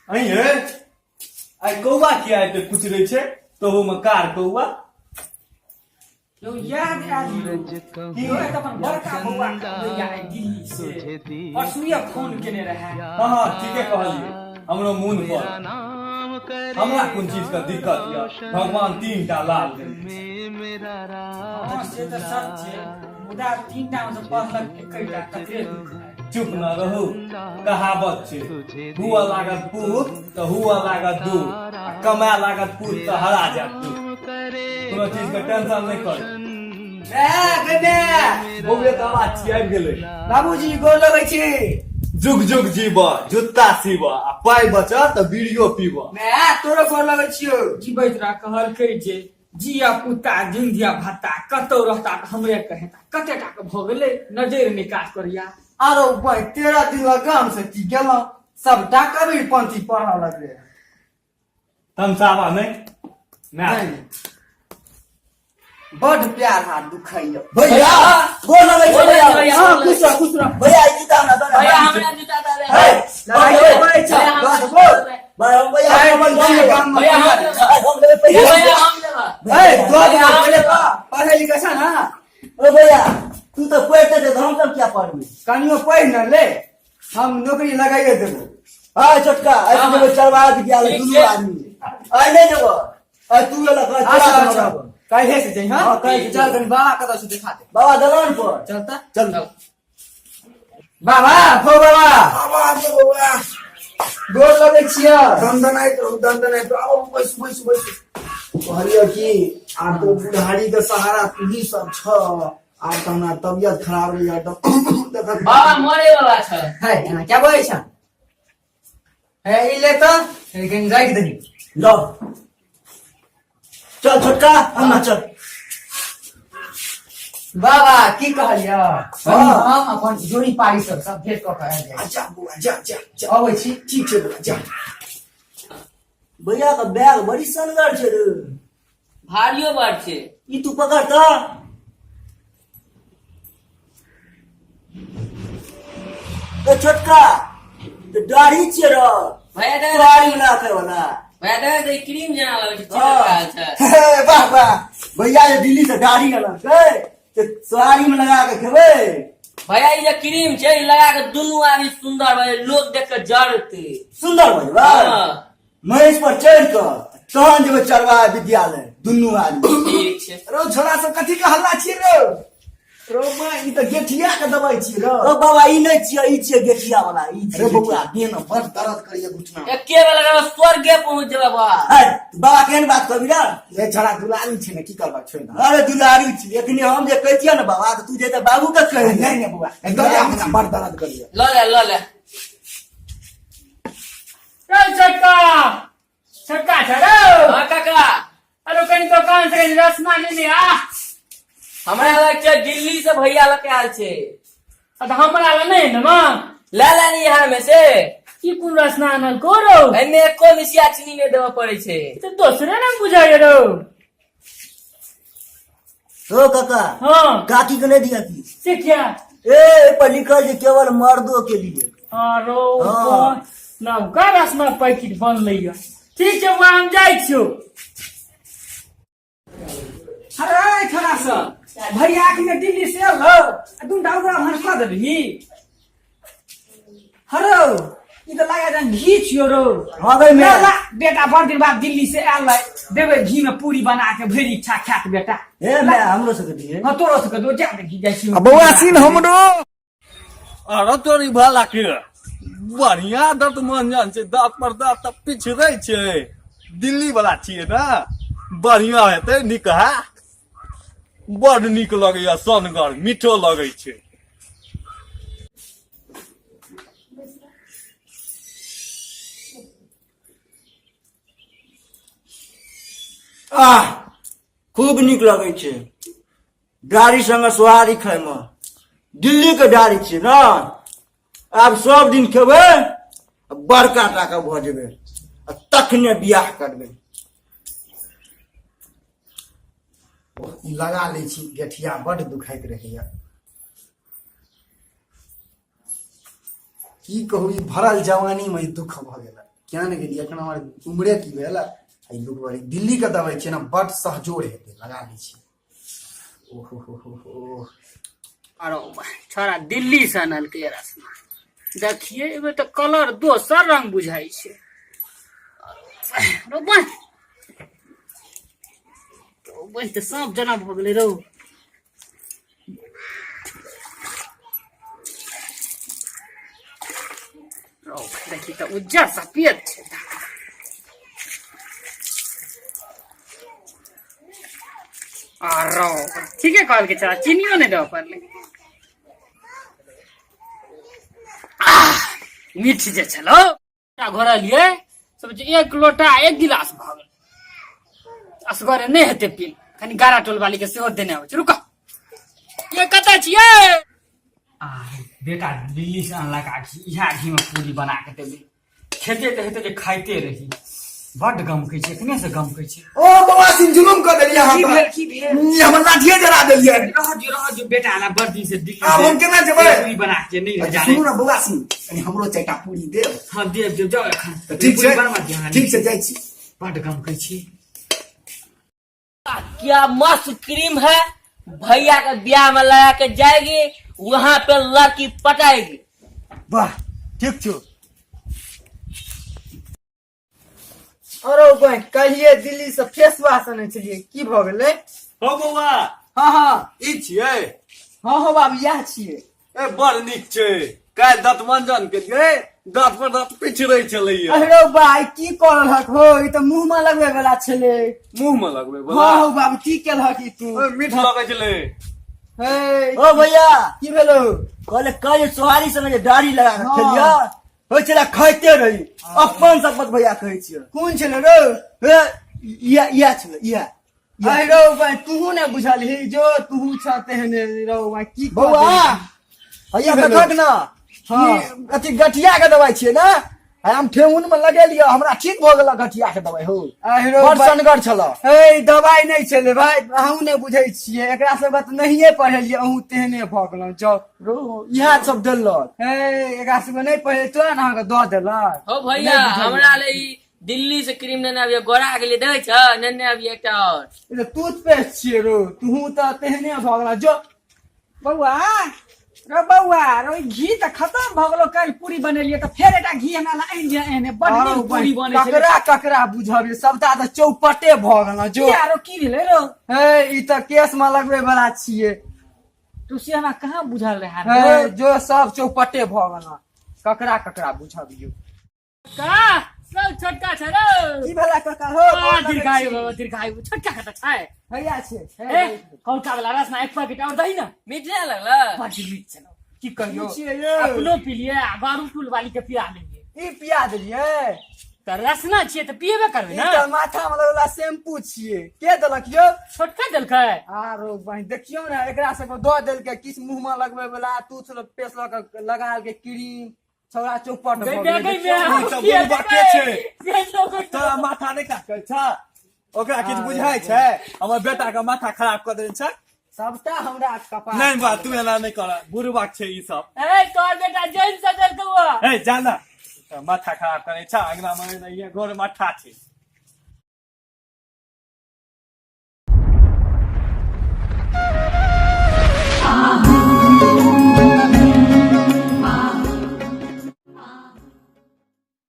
अहीं हे आइ कौआ किया एते कुचरै छै तहू मे कार कौआ यौ याद आयल यौ की यौ एक अपन बड़का बौआ के अबैया आइ दिल्ली से परसुए फोन केने रहै हँ हँ ठीके कहलियै हमरो मोन पर हमरा कोन चीज के दिक्कत यऽ भगवान तीन टा लाल देने छै हँ से तऽ सच छै मुदा तीनटा मे से पढ़लक एकैटा तकरे दुख है चुप न रहू कहावत छै हुआ लागत पूत तऽ हुआ लागत दूध आ कमाए लागत पूत तऽ हरा जायत दूध कोनो चीज के टेंशन नहि करू बौए के आवाज छी आबि गेलै बाबूजी गोर लगै छी जुग जुग जीब जुत्ता सीब आ पाइ बचत तऽ बीड़ियो पीब माय तोरो गोर लगै छियौ जीबैत रह कहलकै जे जिया पुता जिंदिया भत्ता कतौ रहता तऽ हमरे कहेता कते टा के भऽ गेलै नजरि नहि काज करैया आरो भाई 13 दिन गाम से की गेलहुँ सबटा कबीर पंथी पढ़ऽ लगले तमसावा नहि माय नहीं। बड प्यार हाथ दुखैया भैया गोर लगै छै भैया भैया, हाँ खुश रह खुश रह भैया ई जूता हमरा दऽ दे। भैया हमरा जूता दऽ दे। हे, लड़ाई भैया, पड़ै छै भैया, दऽ दे, बोल। भाई हम भैया भाई, हम गाम लेबै। गाम भैया हम लेबै। भाई, हम लेबै पैसा भैया हम लेबै। ए दो दिन पहिले पढ़े लिखे छ ना ओ भैया तू तऽ पढ़िते छै तऽ हम सब किया पढ़बै कनियो पढ़ न ले हम नौकरी लगाइए देबो आय छोटका आइ हाँ, जेबै चरवाहा विद्यालय ठीक दुनू छै। आदमी आइ नहि जेबो आइ तू एलक आइ तोरा अच्छा संग अच्छा रहबो। काल्हे से जाइ हाँ, हाँ काल्हि से चल कनी बाबा कतऽ से देखा दे बाबा दलान पर चलता चल बाबा हो बाबा बाबा आबो बौआ गोर लगै छियै दनदनाइत रहू दनदनाइत रहू आबो बैसू बैसू बैसू कहलियौ कि आब तो बुढ़ारी के सहारा तूही सब छ आब तऽ हमरा तबियत खराब रहैया तऽ बाबा मरे वाला छ है एना क्या बोलै छ है ई ले तऽ कनी राखि दही ल चल छोटका अन्ना चल बाबा की कहलियै हाँ। हम अपन जोड़ी पारी सब सब भेंट कऽ के आबि जाइ जा बौआ जा जा जा अबै छी ठीक छै बौआ जा भैया के बैग बड़ी सनगर छै रे भारियो बड़ छै ई तू पकड़ तऽ ए छोटका तऽ दाढ़ी छियै रे भैया दे दाढ़ी राखे वाला भैया दे दे क्रीम जेना लगै छै चिपकायल छै हे, वाह वाह भैया जे दिल्ली से दाढ़ी अनलकै तऽ साड़ी में लगा के खेबै भैया ई जे क्रीम छै ई लगा के दुनू आदमी सुंदर भऽ जेतै, लोग देख के जरतै सुंदर भऽ जेबै हाँ, महेश पर चढ़ि कऽ तहन जेबै चरवाहा विद्यालय दुनू आदमी ठीक छै रौ छोड़ा सब कथी के हल्ला छियै रौ रौ माँ ई तऽ गेठिया के दवाई छियै रौ ओ बाबा ई नहि छियै ई छियै गेठिया वाला ई अरे छियै बौआ दे ने बड़ दर्द करैया घुटना एके बेर लगाबऽ स्वर्गे पहुँच जेबै बाबा है, बाबा केहन बात कहबी रे ए छोड़ा दुलारू छै ने की करबा छोड़ ने अरे दुलारू छी एखने हम जे कहतियै ने बाबा तऽ तू जेतै बाबू के कहि नहि नहि बौआ ए, दऽ दे हमरा बड़ दर्द करैया लऽ ले लऽ ले चल छोटका छोटका छ रौ हाँ काका अरे कनि दोकान से कनि रसना लेने आ हमरा लग छै दिल्ली से भैया लऽ के आयल छै आ तऽ हमरा लग नहि ने माँ ले ले नी यहाँ में से की कोन रसना आनल को रौ एहिमे एको मिसिया चीनी नहि देबऽ पड़ै छै ई तऽ दोसरे ने बुझाइ रौ ओ काका हाँ काकी के नहीं दिया की से क्या ए एहि पर लिखल छै केवल मर्दों के लिए आरो हाँ। नवका रसना पैकेट बनलै यऽ ठीक छै बौआ हम जाइ छियौ अरे छोरा सब भैया अखने दिल्ली से एलौ आ दूटा ओकरा भानस कऽ देबही हरो ई तऽ लागै जन घी छियौ रौ हाँ गई ला, मैं ला, बेटा बड़ दिन बाद दिल्ली से आयल है देबै घी में पूरी बना के भरि इच्छा खायत बेटा ए मैं हमरो सबके दिए हाँ तोरो सबके दो जा घी जाइ छी बौआ सीन हमरो अरे तोरी भला के बढ़िया दर्द मंजन छै दाँत पर दाँत तऽ पिछड़ै छै दिल्ली वाला छियै ने बढ़िया हेतै निकहा बड नीक लगैया सनगर मीठो लगै छै आह खूब नीक लगै छै डारी संगे सोहारी खायमे दिल्ली के डारी छियै ने आब सब दिन खेबै आ बड़का टाका भऽ जेबै आ तखने बियाह करबै ई लगा लै छी गेठिया बड्ड दुखाइत रहैया की कहू ई भरल जवानी में ई दुख भऽ गेल किया ने गेलियै, एखन हमर उम्रे की भेल। आ ई लोक बड़ी दिल्ली के दवाइ छियै ने, बड सहजोर हेतै, लगा लै छी। ओहो हो हो हो। अरे छोड़ा, दिल्ली से अनलकै रसना, देखिए एहिमे तऽ कलर दोसर रंग बुझाइ छै। रौ बहिन, बहिन तऽ साँप जेना भऽ गेलै रौ। रौ देखी तऽ उज्जर सफेद छै। आ रौ ठीके कहलकै छौड़ा, चीनियो नहि देबऽ पड़लै। आह, मीठ जे छलौ घोरलियै सब जे एक लोटा एक गिलास भऽ गेल। असगरे नहि हेतै पील, कनि गारा टोल वाली के सेहो देने आबै छै। रुको, ये कतऽ छियै? आ बेटा दिल्ली से अनलक आ घी, इएह घी में पूरी बना के देबै। खेते तऽ हेतै जे खाइते रही। बड्ड गमकै छै, एखने से गमकै छै। ओ बौआ सिंह, जुलुम कऽ देलियै अहाँ की तऽ। भेल, की भेल? ई हमर लाठिए जरा देलियै। रह दियौ, रह दियौ बेटा, आला बड़ दिन से दिल्ली आब से हम केना जेबै? पूरी बना के नहीं रह सुनू ने बौआ सिंह, कनि हमरो चारिटा पूरी देब। हाँ, देब देब, जाओ एखन। तऽ ठीक छै। पूरी बनवा दियौ अहाँ। ठीक छै, जाइ छी। बड्ड गमकै छी। क्या मस्त क्रीम है, भैया के ब्याह में लगा के जाएगी, वहाँ पे लड़की पटाएगी। वाह, ठीक छौ। अरे बहिन, कहिये दिल्ली से फेस वाश अनै छलियै, की भऽ गेलै? हो बौआ। हाँ हाँ। ई छियै? हाँ हो बाबू, इएह छियै। ए बड़ नीक छै। काल्हि दाँत मंजन केलियै, दाँत पर दाँत पिछड़ै छलैया। अरे बा, ई की कऽ रहलक हो? ई तऽ मुँह में लगबै वाला छलै। मुँह में लगबै वाला? हाँ हो बाबू, की केलहक ई तू? ए, मीठ लगै छलै। हे। ओ भैया। की भेलौ? कहले काल्हि सोहारी संगे जे दाढ़ी लगा के हाँ। खेलियै होइ छलै, खाइते रही। अपन शपथ भैया कहै छियै। कोन छलै रौ? हे, इएह इएह छलै, इएह। अरे रौ भाई, तूहू ने बुझलही जो तूहू छ तेहने रौ भाई, की कऽ बौआ देलही? भैया की भेलौ? देखक ना। हाँ। ई अथी गठिया के दवाई छियै ने, आइ हम ठेहुन में लगेलियै, हमरा ठीक भऽ गेल। गठिया के दवाई हो। अरे रौ बड़ भाई। सनगर छल। हे, दवाई नहि छलै भाई, अहूँ नहि बुझै छियै, एकरा सबके तऽ नहिये पढ़ेलियै, अहूँ तेहने भऽ गेलहुँ जाउ। रो इएह सब देलक। हे, एकरा सबके नहि पढ़ेलियै तोरा ने अहाँके दऽ देलक। हो भैया, नहि बुझलियै। हमरा ले ई दिल्ली से क्रीम लेने आबिये, गोरा के लिए दै छ, नेने आबिये एकटा और। ई तऽ टूथपेस्ट छियै रौ, तूहू तऽ तेहने भऽ गेलह जो। बौआ रो बौआ रो, ई घी तऽ खतम भऽ गेलो। काल्हि पूरी बनेलियै तऽ फेर एकटा घी हमरा लए आनि दिअ, एहने बड आरो नीक पूरी बनै छलै। ककरा ककरा बुझबियै, सबटा तऽ चौपटे भऽ गेल जो। किया रो, की भेलै रो? हे, ई तऽ केश में लगबै वाला छियै। तू से हमरा कहाँ बुझल रहै? हे जो, सब चौपटे भऽ गेल, ककरा ककरा बुझबियौ। का सब छोटका छै रो। की भेला काका हो? आ, दीर्घायु बाबा, दीर्घायु। छोटका कतऽ छै? भैया छै। ए, कौलका वाला रसना एक पैकेट और दही ना। मीठ नहि लगल? बड मीठ छलो, की कहियो। की छियै यौ? अपनो पीलिए आ बारू टूल वाली के पिया लेलिए। ई पिया देलियै? तऽ रसना छियै तऽ पियेबे करबै ई ना। तऽ माथा में लगला शैम्पू छियै, के देलक यौ? छोटका देलकै। आरो बहिन, देखियौ ने, एकरा सबके दऽ देलकै किछु मुँह में लगबै वाला टूथ पेस्ट लऽ के लगा देलकै क्रीम, छौड़ा चौपट भऽ गई गेलै। गई। देखियौ। ई तऽ बुढ़बा के छै? तोरा माथा नहि काटल छ? ओकरा किछु बुझाइ छै? हमर बेटा के माथा खराब कऽ देने छै। सबटा हमरा कपार। नहि बा, तू एना नहि कर, बुढ़बा छै ई सब। ए, तोहर बेटा जैन से देलकौ। हे, जा ना, तऽ माथा खराब करै छ। अंगना मे नहिये, घर मट्ठा छै।